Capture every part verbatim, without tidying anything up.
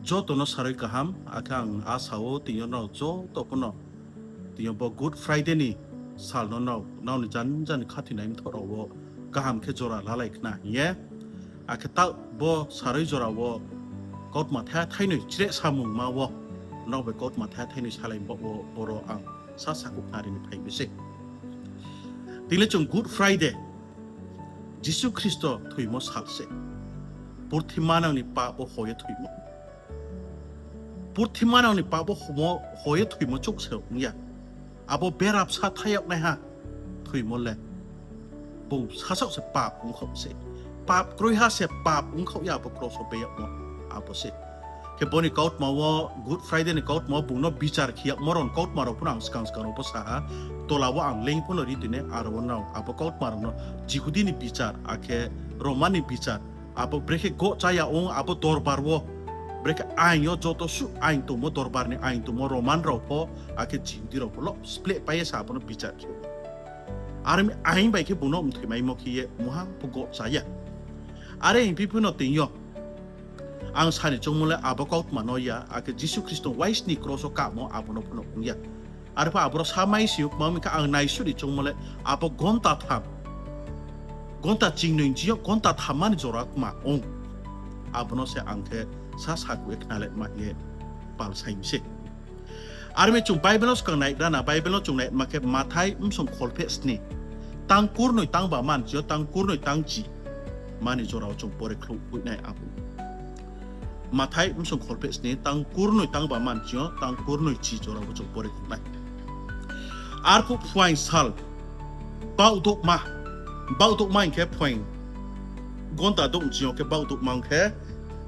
Joto no sarui kaham, akhe ang asa wo tini yo nrao joto pho no tini yo bo Good Friday ni sal no nrao, nrao ni jan jan ni khathoinai mthoh rao wo kaham khe jora lalai khna hing ye. Akhe taoh bo sarui jora wo kautma thai thainoi chreh samungma wo, nrao bai kautma thai thainoi salai baoh wo boro ang sa sakhouh khnari ni phai mi se. Tini le chung Good Friday, Jisu Khristo thoimo sal se. Purthima nang ni pap wo ho ye thoimo. Purthima nang ni pap wo homo, ho ye thoimo chouh se ong ya. Abo berabsa thai yag naiha thoimo le. Bung sasaoh se pap ongkhaoh se. Pap kroiha se pap ongkhaoh ya abo kros wo be yagmo. Abo se. Khe bo ni kautma wo, Good Friday ni kautma wo bung no bichar khe yagmo rao ni kautma rao pho no ang skang skang rao pho sa ha. Tola wo ang leing pho no ri tini aro wo nrao abo kautma rao no Jihudi ni bichar, akhe Roman ni bichar, abo brekhe goh chá ya ong, abo dorbar wo, brekhe aing yo joto suh aing tongmo, dorbar ni aing tongmo Roman rao pho, akhe Jihudi rao pho lo spleh pai ye se abo no bichar khe ou. Are mi aing bai khe bung no mthoimaimo khe ye mungha pho goh chá ya. Are hing phi pho no tini yo ang sa ni choungmo le abo kautma no ya, akhe Jisu Khristo uaisni kros wo kahmo abo no pho no ong ya. Are pho aboro sa mai si yo kma mi khe ang naisuh ni choungmo le abo gonta tham, gonta chingnoi ni ching yo gonta thamma ni jora kma ong. Abo no se ang khe sa sakhouh ye khna le ma hing ye pal sai mi se. Are mi chung Bible no skang nai rana, Bible no chung naima khe Mathai bsong kholpheh sni, tang kurnoi tang ba man ching yo tang kurnoi tang chi ma ni jora wo chung pore khlouh hoih nai abo. Mathai bsong kholpheh sni, tang kurnoi tang ba man ching yo tang kurnoi chi jora wo chung pore khlouh nai. Arphuh phuaing sal baohdouhma, baohdouhma hing khe phuaing gonta douh ching yo khe baohdouhma ong khe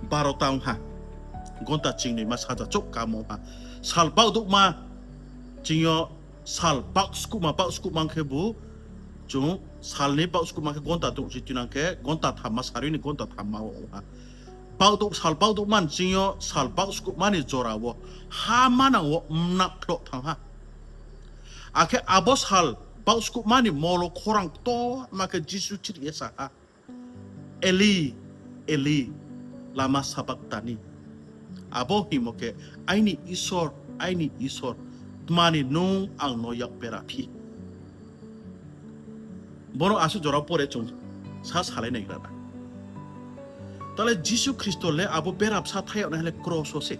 baro ta ong ha. Gonta chingnoima saja chouh kamo ha. Sal baohdouhma ching yo sal baohskuhma, baohskuhma ong khe bu chung sal ni baohskuhma khe gonta douh chi tinang khe gonta thamma, sarui ni gonta thamma wo ong ha. Baohdouh, sal baohdouhma ni ching yo sal baohskuhma ni jora wo ha manang wo mnakkhloh thanng ha. Akhe abo sal baohskuhma ni mol wo khorang ktorma khe Jisu chirih ye sa ha, Eli, Eli, lama sabakhtani? Abo hingmo khe, Aini Isor, aini Isor, tma ni nung ang no yak bera phi? Bono asuh jora pore chung sa salai nai rana. Tale Jisu Khristo le abo berabsa thai yag nai le kros wo se.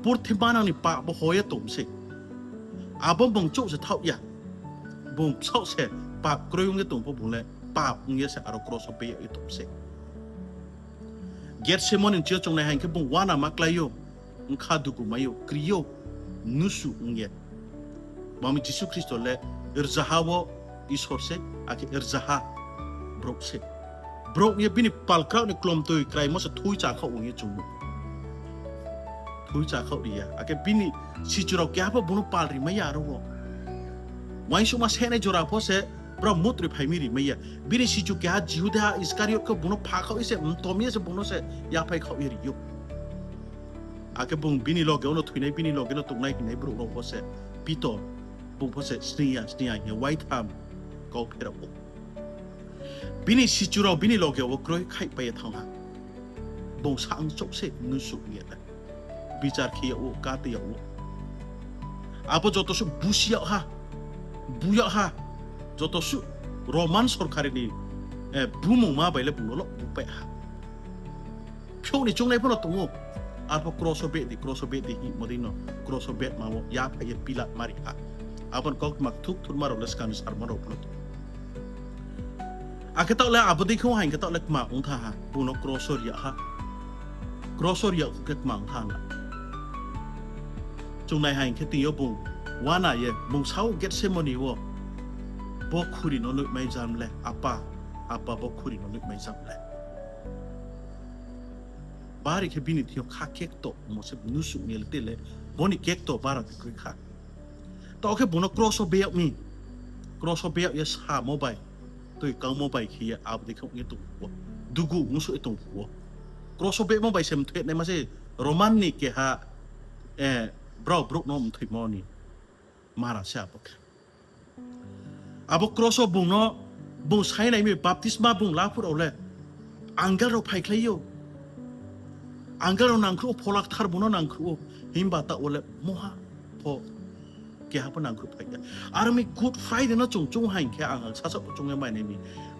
Purthima nang ni pap bo ho ye tong se. Abo bung chouh se thaoh ya. Bung bsaoh se pap kroi ong ye tong pho bung le pap ong ye se aro kros wo be yag ye tong se. Getsemani ni ching yo chung nai haing khe bung uanama klái ou, bkha dugu mai ou, kri ou, mnusu ong ye. Mami Jisu Khristo le rzaha wo Isor se, akhe rzaha brouh se. Brouh ong ye bini palkraoh ni klomtoi kraimo se thui chakhaoh ong ye chung ou. Thui chakhaoh ri ya. Akhe bini sichu rao keha pho bung no pal ri mai ya aro wo. Uaingsouhma sehnai jora pho se brao mutroi phai mi ri mai ya. Bini sichu keha Jihuda Iskariot khe bung no phakhaoh ye se, mtom ye se bung no se yaphai khaoh ye ri ou. Akhe bung bini loge wo no thoinai, bini loge no tongnai hingnai brouh rao pho se Pitor, bung pho se sning ya, sning ya hing ye waitham kau pherao ou. Bini sichu rao bini loge wo kroi khaihpai ye thanng ha. Bung sa ang chouh se mnusu ong ye le. Bichar khe yag ou, kate yag ou. Abo joto suh busi yag ha, bu yag ha, joto suh Roman sorkari ni, eh, bumungma bai le bung no lo bupai ha. Phiouh ni choungnai pho no tong ou. Arpho kros wo beh di, kros wo beh di hingmo dei no, kros wo behma wo yaphai ye Pilat mari ha. Abo ni kautma kthuk thurma rao le skang ni sarma rao pho no tong ou. Akhe taoh le abo dei khe ong haing khe taoh le kma ong tha ha, bung no kros wo ri yag ha. Kros wo ri yag khe kma ong tha na. Chung nai haing khe tini yo bung uana ye, bung sa ou Getsemani wo, Bo khuri no noihmai jam le, Apa, Apa, bo khuri no noihmai jam le. Bari khe bini thing yo kha kekto mo se mnusu ong ye le te le, bo ni kekto bara de kroi kha. Taoh khe bung no kros wo beyag mi, kros wo beyag ye samo bai, toi kangmo bai khe ye abo dei khe ong ye tong phuh wo, dugu ongsuh ye tong phuh wo. Kros wo bemo bai se mthoinaima se Roman ni keha, eh, brao brouh no mthoimo ni mara se abo khe. Abo kros wo bung no, bung sainai mi baptisma bung la phuh rao le angel rao phaikhlai ou. Angel rao nangkhruh ou, Phola Kthar bung no nangkhruh ou, himba taoh wo le mungha pho keha pho nangkhruhphai ya. Aro mi Good Friday no chung choung haing khe, ang sasaoh pho choung ye mai nai mi.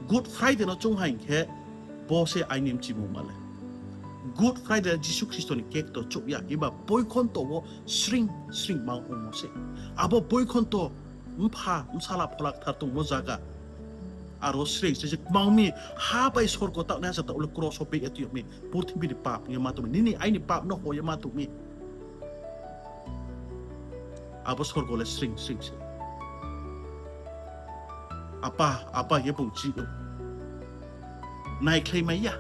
Good Friday no choung haing khe, bo se aini mchimungma le. Good Friday Jisu Khristo ni kekto chouh ya, himba boikhonto wo sring sring mang ongmo se. Abo boikhonto, Mpha, Bsala, Phola Kthar tongmo zaga. Aro sring sring se kmang mi, ha bai sorgo taohnaiha se taoh le kros wo beh ye tui yag mi, purthimbi ni pap ong ye ma tong mi, nini aini pap no ho ye ma tong mi. Abo sorgo le sring sring se. Apa, apa ye bung chih ou. Naikhlai mai ya.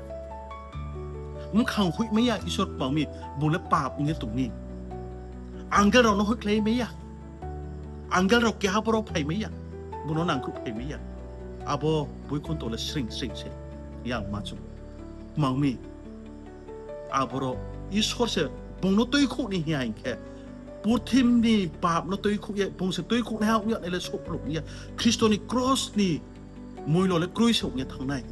Bkhang hoih mai ya, Isor kmang mi, bung le pap ong ye tong mi. Angel rao no hoihkhlai mai ya. Angel rao keha boro phai mai ya. Bung no nangkhruhphai mai ya. Abo boikhonto le sring sring se. Yang ma chung. Kmang mi. Aboro Isor se bung no tuikhouh ni hing ya hing khe, purthimbi ni pap no tuikhouh ye, bung se tuikhouhnaiha ong yag nai le souhplung ong ya. Khristo ni kros ni moilo le kroi se ong ye thanng nai.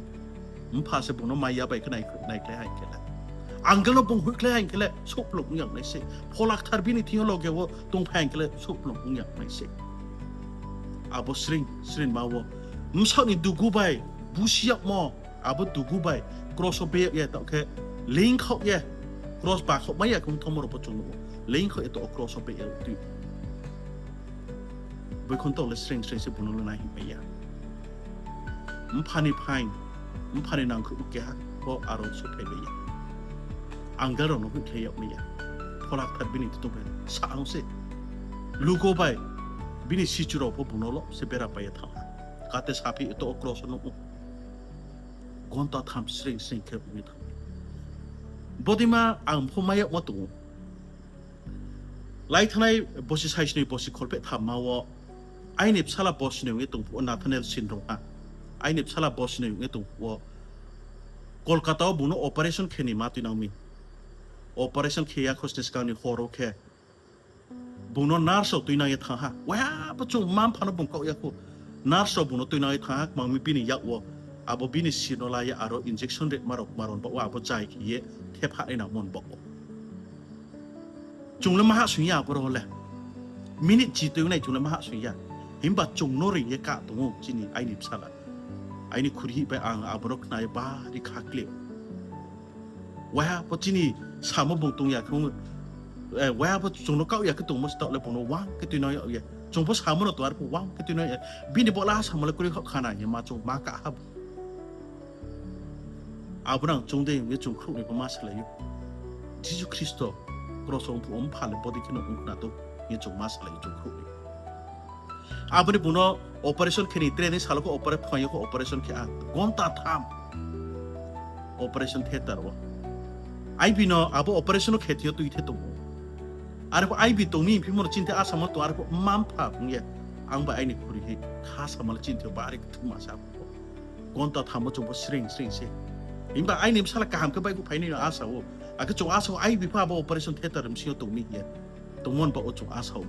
Mpha se bung no mai ya bai khe nai, naikhlai haing khe le. Angel no bung hoihkhlai haing khe le souhplung ong yag nai se. Phola Kthar bini thing yo loge wo tongphai haing khe le souhplung ong yag nai se. Abo sring sring ma wo, bsaoh ni dugu bai busi yagmo, abo dugu bai kros wo beh yag ye taoh khe, leingkhaoh ye, kros bakhaoh mai ya khe ongthanngmo rao pho chung nuh ou, leingkhaoh ye taoh wo kros wo beh ye tui. Boikhonto le sring sring se bung no le naihing mai ya. Mpha ni phaing, mpha ni nangkhruh keha pho aro souhphai mai ya. Angel rao no hoihkhlai yag mai ya. Phola Kthar bini thing yo tongphai sa ang se. Lugo bai bini sichu rao pho bung no lo se bera pai ye thanng ha. Kate saphi ye taoh wo kros wo nuh ou. Gonta tham sring sring khe ong ye thanng. Bodeima ang pho mai yagmo tong ou. Lai thanngnai bosi saisnoi bosi kholpheh thamma wo, aini bsala bosi noi ong ye tong phuh wo Nathaniel Sinrung ha. Aini bsala bosi noi ong ye tong phuh wo, Kolkata wo bung no operation khe ni ma tuinang mi. Operation khe ya khosni skang ni hor wo khe, bung no nurse rao tuinang ye thanng ha. Waiha pho chung mma-mpha no bung kaoh ya khou. Nurse rao bung no tuinang ye thanng ha, kmang mi bini yak wo. Abo bini si no la ye aro injection rema rao kma rao ni baoh wo abo jai khe ye thepha nai nangmo ni baoh wo. Chung le ma hahsoing ya aboro le. Minute chi tuinai chung le ma hahsoing ya. Himba chung no reing ye ka tong ou chini aini bsala. Aini khuri hih bai ang abo no khna ye bari khakle. Waiha pho chini samo bung tong ya khe, waiha pho chung no kaoh ya khe tongmo se taoh le bung no wang khe tuinang yag ye. Chung pho samo no tong, arphuh wang khe tuinang yag ye. Bini bo la samo le kroi khaoh khana hing ye ma chung ma ka ha. Abo nang chung dei hing ye chung khrouh ni pho ma salai ou. Jisu Khristo kros wo ongphuh wo mpha le bodei khe no ong khna tong hing ye chung ma salai ou chung khrouh ni. Abo ni bung no operation khe ni tre ni sal wo khe opera-, phuaing yo khe operation khe a gonta tham. Operation theater wo. I B no abo operation no khe thing yo tuithe tong ou. Are pho I B tong mi hingphimo no chini the asamo tong, are pho mma-mpha ong ye. Ang bai aini khuri hih kha samo le chini the yo bari kthuma sa pho. Gonta tham wo chung pho sring sring se. Himba aini bsala kaham khe baihkhouh phainai no asa ou. Akhe chung asa ou I B pho abo operation theater bsing yo tong mi hing ye. Tongmo ni baoh wo chung asa ou.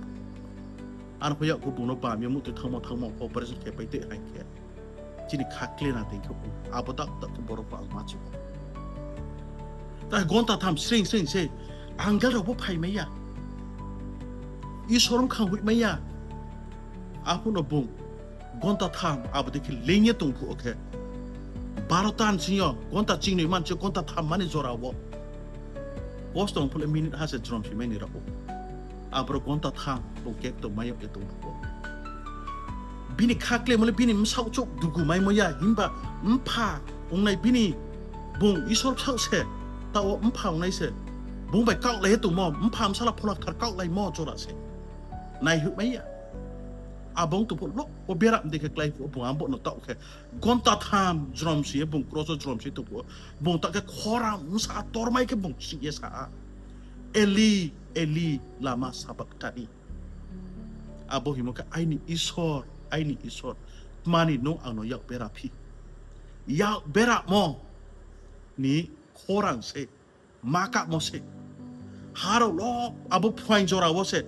Ano pho yakgu bung no bam ye muhtui thanngmo thanngmo pho operation khe pai tei haing khe. Chini kha klena tei khe ou, abo dak dak khe boro pho ang ma chu ou. Ta gonta tham sring sring se, angel rao pho phai mai ya. Isor bkhang hoih mai ya. Aphuh no bung gonta tham abo dei khe leing ye tong phuh wo khe, baro ta ni sing yo gonta chingnoi man se gonta tham mani jora wo. Kosto ong phuh le minute ha se jrom si mai ni rao ou. Aboro gonta tham bung kekto mai yag ye tong phuh wo. Bini kha klemo le bini bsaoh chouh dugu maimo ya, himba mpha ongnai bini bung Isor bsaoh se, taoh wo mpha ongnai se. Bung bai kaohlai ye tongmo, mpha bsala phola kthar kaohlaimo jora se. Naihoih mai ya. Abo ong tong phuh lo, o bera mdei khe klái phuh wo bung abo no taoh khe gonta tham jrom si ye bung kros wo jrom si tong phuh wo. Bung taoh khe khorang bsa tormai khe bung sih ye sa ha, Eli, Eli, lama sabakhtani. Abo hingmo khe, aini Isor, aini Isor, tma ni nung ang no yak bera phi? Yak beramo ni khorang se, ma kahmo se. Ha rao lo, abo phuaing jora wo se,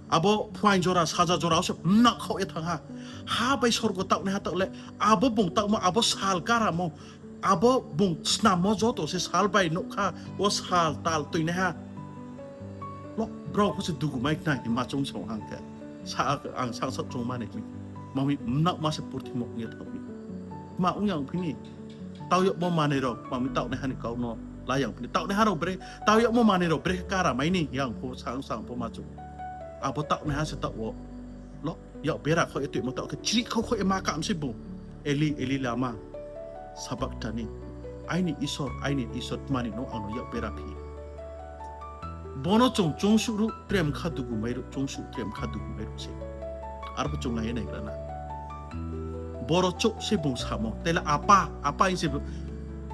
abo phuaing jora, saja jora wo se mna khaoh ye thanng ha. Ha bai sorgo taohnaiha taoh le, abo bung taohmo, abo sal karamo, Abo bung snammo joto se sal bai nougkha, wo sal tal tuinaiha. Lo, brao pho se dugu mai khna hing ma choung song hang khe. Sa, ang sasaoh choung ma nai mi. Mami mnaohma se purthimo ong ye thanng mi. Ma ong yang phi ni. Taoh yagmo manoi rao, mami taohnaiha ni kau no la yang phi ni. Taohnaiha rao bre, taoh yagmo manoi rao bre khe kara mai ni, yang pho sang sang pho ma choung. Abo taohnaiha se taoh wo. Lo, yak bera khaoh ye tuimo taoh khe chrih khau khaoh ye ma kam se bung. Eli, Eli, lama sabakhtani. Aini Isor, aini Isor, tma ni no ang no yak bera phi? Bo no chung choungsuh ruh, tre mkha dugu mai ruh, choungsuh tre mkha dugu mai ruh se. Arphuh chung nai ye naigra na. Boro chouh se bung samo. Tei le apa, apa hing se,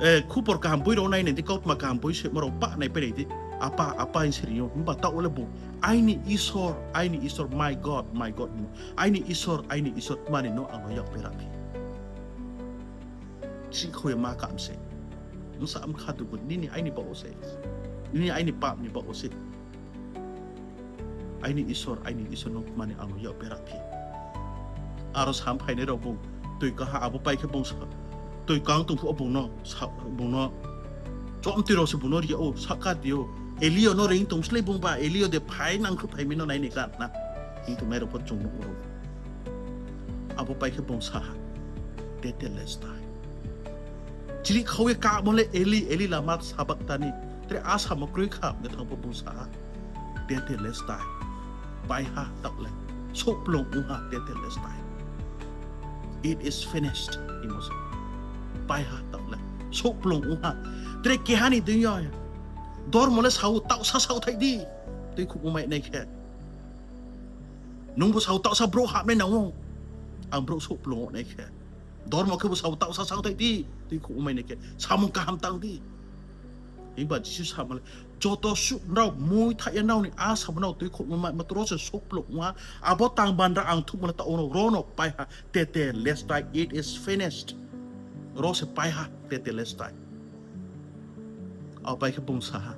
eh, khupor kaham boi rao nai nai di, kautma kaham boi soimo rao pah naipai nai di. Apa, apa hing se ri ou. Himba taoh wo le bung, aini Isor, aini Isor, my God, my God, hing ou. Aini Isor, aini Isor, tma ni no ang no yak bera phi? Chrih khau ye ma kam se. Bsa mkha dugu, nini aini baoh wo se. Nini aini pap ni baoh wo se. Aini Isor, aini Isor, nung tma ni ang no yak bera phi? Aro samphainai rao bung, toi kaha abo pai khe bung sa, toi kang tong phuh wo bung no, sa, bung no, chomtui rao se bung no ri yag ou, sahka di ou, Eli yo no reing tong slei bung ba, Eli yo de phai nang khe phai mi no nai ni gan na. Hing tongnai rao pho chung nuh ou. Abo pai khe bung sa ha, Tetelestai. Chrih khau ye kamo le Eli, Eli lama sabakhtani. Tre asamo kroi kha, hing ye thanng pho bung sa ha, Tetelestai. Paiha taoh le. Souhplung ong ha, Tetelestai. It is finished, hingmo se. Paiha taoh le. Souhplung ong ha. Tre keha ni deing yo dormo le sao, taohsa saohthai di. Tuikhouhmo mai nai khe. Nungbu sao taohsa brouh hapnai nang ou. Ang brouh souhplung ong nai khe. Dormo khebu sao taohsa saohthai di. Tuikhouhmo mai nai khe. Samung kaham tang di. Himba Jisu samo le, joto suh nrao muithaih ye nrao ni asamo nrao tuikhouhmo mai ma tro se souhplung ong ha. Abo tang bandra ang thuhmo le taoh wo no ro no paiha, Tetelestai, it is finished. Ro se paiha, Tetelestai. Abo pai khe bung sa ha,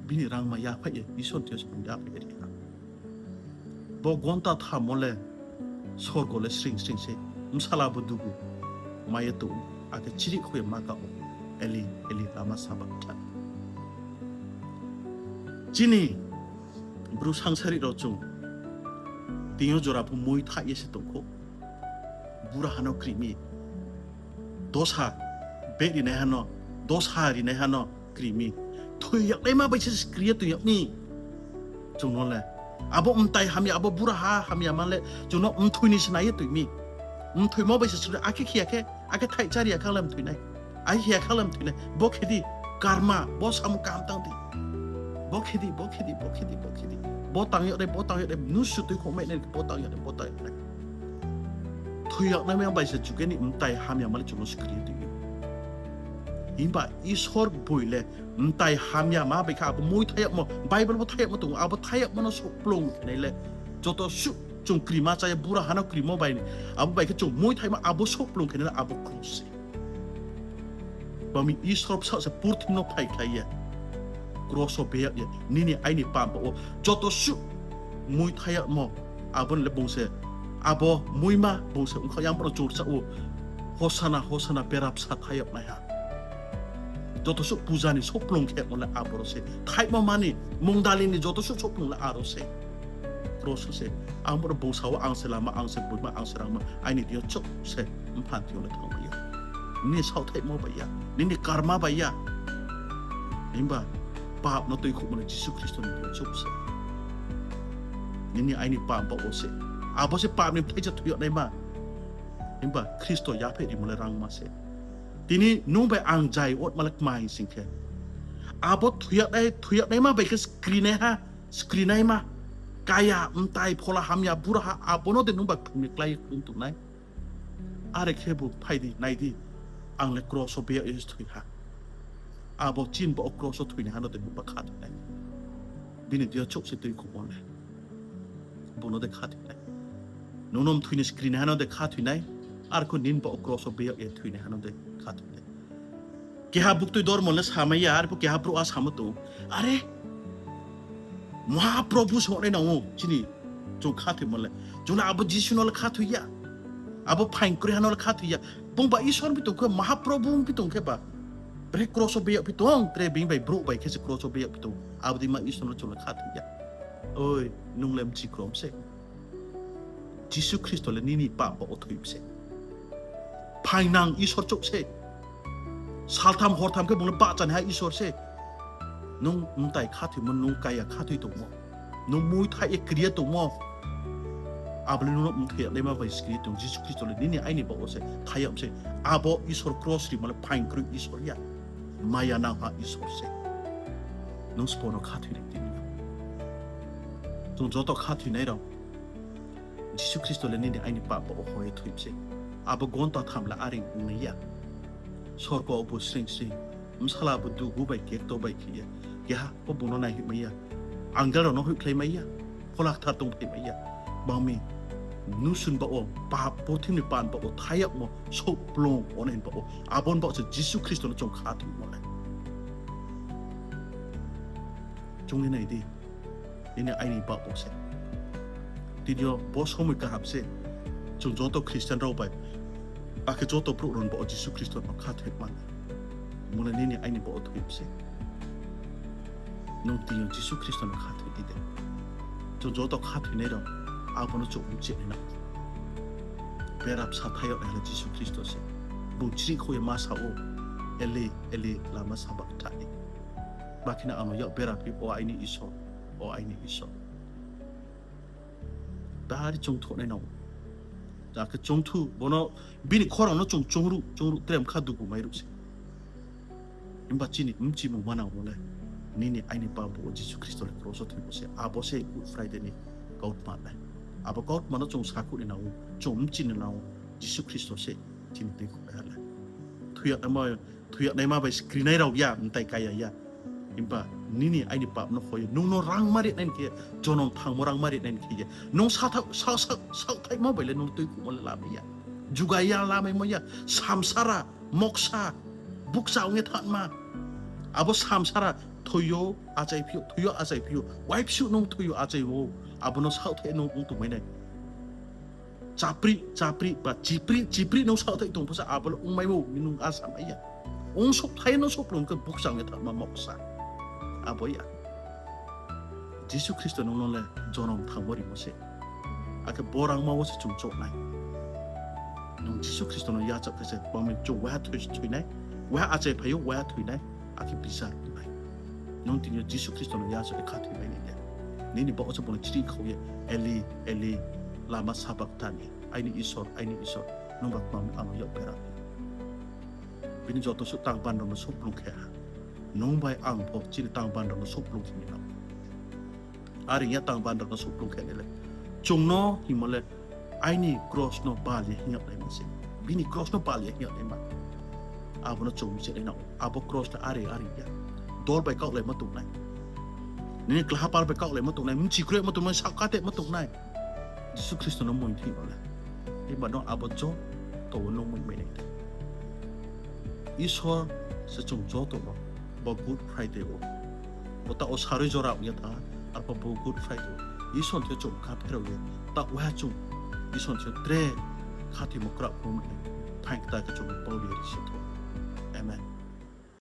bini rangma yaphaih ye, Isor ni thing yo se bung yaphaih ye ri ha. Bo gonta thammo le sorgo le sring sring se, bsala bo dugu mai ye tong, akhe chirih khau ye ma ka ou, Eli, Eli, lama sabakhtani. Chini Bru sangsari rao chung, tini yo jora pho muithaih ye se tong khou. Buraha no kri mi. Dosa, beh rinaiha no, dosa rinaiha no kri mi. Thoi yagnaima bai se kri ye tong yag mi. Chung no le. Abo mtai hamya, abo buraha hamyama le, chung no mthoi ni se nai ye tong mi. Mthoimo bai se chung no akhe khe ya khe, akhe thaih chári ya khe le mthoi nai. Akhe khe ya khe le mthoi nai. Bo khe di, karma, bo samung kaham tang di. Bo khe di, bo khe di, bo khe di, bo khe di. Bo tang yag nai, bo tang yag nai, mnusu tuikhouhmo mai nai, bo tang yag nai, bo tang yag nai. Thoi yagnaima bai se chung khe ni mtai hamyama le chung no se kri ye tong mi. Himba Isor boi le mtai hamyama bai khe abo muithaih yagmo, Bible bo thaih yagmo tong ou, abo thaih yagmo no souhplung khe nai le. Joto suh chung krima chá ye buraha no krimo bai ni, abo bai khe chung muithaihmo abo souhplung khe nai le abo kros se. Bo mi Isor bsaoh se purthimbi no phaikhlai ye, kros wo beyag ye, nini aini pap baoh wo joto suh muithaih yagmo, abo ni le bung se, abo muima bung se ongkha yang bo no chursa ou, Hosana, Hosana, bera bsa thaih yag naiha. Joto suh puja ni souhplung khemo le aboro se. Thaihmo mani, mungdali ni joto suh souhplung le aro se. Kros wo se. Ang bo no bung sa wo, ang se lama, ang se gboima, ang se rangma, aini thing yo chouh se, mpha ni thing yo le thanngmai ya. Nini saohthaihmo bai ya, nini karma bai ya. Himba pap no tuikhouhmo le Jisu Khristo ni thing yo chouh se. Nini aini pap baoh wo se. Abo se pap ni bthai se thoi yag naima. Himba Khristo yaphaih rimo le rangma se. Tini nung bai ang jai otma le kma hing sing khe, abo thoi yag nai, thoi yag naima bai khe skrinaiha, skrinaima, kaya, mtai, phola hamya, buraha, abo no de nung ba khlum ni klái ye khlum tong nai? Are khebu phai di, nai di, ang le kros wo beyag ye se thoi ha. Abo chini baoh wo kros wo thoinaiha no de nung ba khathoi nai? Bini thing yo chouh se tuikhouhmo le. Bung no de khathoi nai? Nung no mthoi ni skrinaiha no de khathoi nai? Arphuh nini baoh wo kros wo beyag ye thoinaiha no de khathoi nai? Keha buktui dormo le samai ya, arphuh keha brouhha samo tong ou, are, Mahaprobhu se ong nai nang ou, chini, chung khathoimo le. Chung le abo Jisu no le khathoi ya. Abo phaing kroiha no le khathoi ya. Bung ba Isor ongphi tong khe, Mahaprabhu ongphi tong khe ba, bre kros wo beyagphi tong, tre being bai brouh bai khe se kros wo beyagphi tong. Abo dei ma Isor no chung le khathoi ya. Oi, nung le mchi krom se. Jisu Khristo le nini pap baoh wo thoi mi se. Phaingnang Isor chouh se. Saltham hortham khe bung le bahchanaiha Isor se. Nung mtai khathoimo, nung kaya khathoi tongmo, nung muithaih ye kri ye tongmo, abo le nung no mthoi yagnaima bai se kri ye tong. Jisu Khristo le nini aini baoh wo se thai yag mi se. Abo Isor kros rimo le phaing kroi Isor ya, maya nangha Isor se. Nung sbo no khathoi nai tini yo. Chung joto khathoinai rao, Jisu Khristo le nini aini pap baoh wo hoi ye thoi mi se. Abo gonta tham le are ong nai ya. Sorgo bo sreing sreing, bsala bo dugu bai kekto bai khe ye, keha pho bung no naihoih mai ya. Angel rao no hoihkhlai mai ya. Phola Kthar tongphai mai ya. Bang mi, mnusu ni baoh wo, pap, purthimbi ni pap baoh wo thai yagmo souhplung ongnai ni baoh wo, abo ni baoh wo se Jisu Khristo no chung khathoimo le. Chung ye nai di, nini aini baoh wo se. Tini yo bo somoi kaham se, chung joto Christian rao bai, akhe joto brouh rao ni baoh wo Jisu Khristo no khathoi ma. Bung le nini aini baoh wo thoi mi se. Nung tini yo Jisu Khristo no khathoi di de. Chung joto khathoinai rao, abo no chung mchi nai na. Bera bsa thai yag nai le Jisu Khristo se. Bung chrihkhouh ye ma sa ou, Eli, Eli, lama sabakhtani. Bakhe no ang no yak bera phi, O aini Isor, O aini Isor. Bari chungthoh nai nang ou. Akhe chungthu, bo no, bini khorang no chung chungruh, chungruh, tre bkha dugu mairuh se. Himba chini mchimung manang wo le, nini aini pap baoh wo Jisu Khristo le kros wo thoimo se, abo se Good Friday ni kautma le. Abo kautma no chung sakhouh ni nang ou, chung mchi ni nang ou, Jisu Khristo se chini tuikhouhnaiha le. Thoi yagnaima, thoi yagnaima bai skrinai rao ya, mtai kaya ya. Himba nini aini pap no hoi ye, nung no rangma rinai ni khe ye, jonom thangmo rangma rinai ni khe ye, nung saohthaihmo bai le nung tuikhouhmo le lamai ya. Juga ya, lamaimo ya. Samsara, moksa, bukcha ong ye thanngma. Abo samsara thoi yo, achai phi ou, thoi yo, achai phi ou. Uaipsuh nung thoi yo, achai ou. Abo no saohthaih nung ong tongmai nai. Chapri, chapri, ba chipri, chipri nung saohthaih tong pho se abo le ongmaimo, nung asa mai ya. Ongsouhthai no souhplung khe bukcha ong ye thanngma moksa. Abo ya. Jisu Khristo nung no le jonom thangmo rimo se. Akhe bo rangma wo se chung chouh nai. Nung Jisu Khristo no yachaoh khe se, bangmi chung waiha thoi, thoi nai, waiha achai phai ou, waiha thoi nai, akhe bichar ong nai. Nung tini yo Jisu Khristo no yachaoh ye khathoi mai nai de. Nini baoh wo se bung no chrihkhouh ye, Eli, Eli, lama sabakhtani, aini Isor, aini Isor, nungba tma ang no yak bera phi? Bini joto suh tang ban rao no souhplung khe ha. Nung bai ang pho chini tang ban rao no souhplung khe ni nang. Are ong ya tang ban rao no souhplung khe nai le. Chung no hingmo le aini kros no bal ye hing yag naima se. Bini kros no bal ye hing yag naima. Abo no chung mchi nai nang ou. Abo kros le are, are ya. Dol bai kaohlaima tong nai. Nini klaha pal bai kaohlaima tong nai. Mchi kroima tong nai, saohkatehma tong nai. Jisu Khristo no moing thing yo le. Himba no abo joto wo nung moing mai nai de. Isor se chung joto no bo Good Friday wo, bo taoh wo sarui jora ong ya tha, arphuh bo Good Friday wo Isor ni thing yo chung kha pherao ye, taoh waiha chung Isor ni thing yo tre khathoimo kra phung mai nai, phaing kta khe chung ni pau ye risi thou. Amen.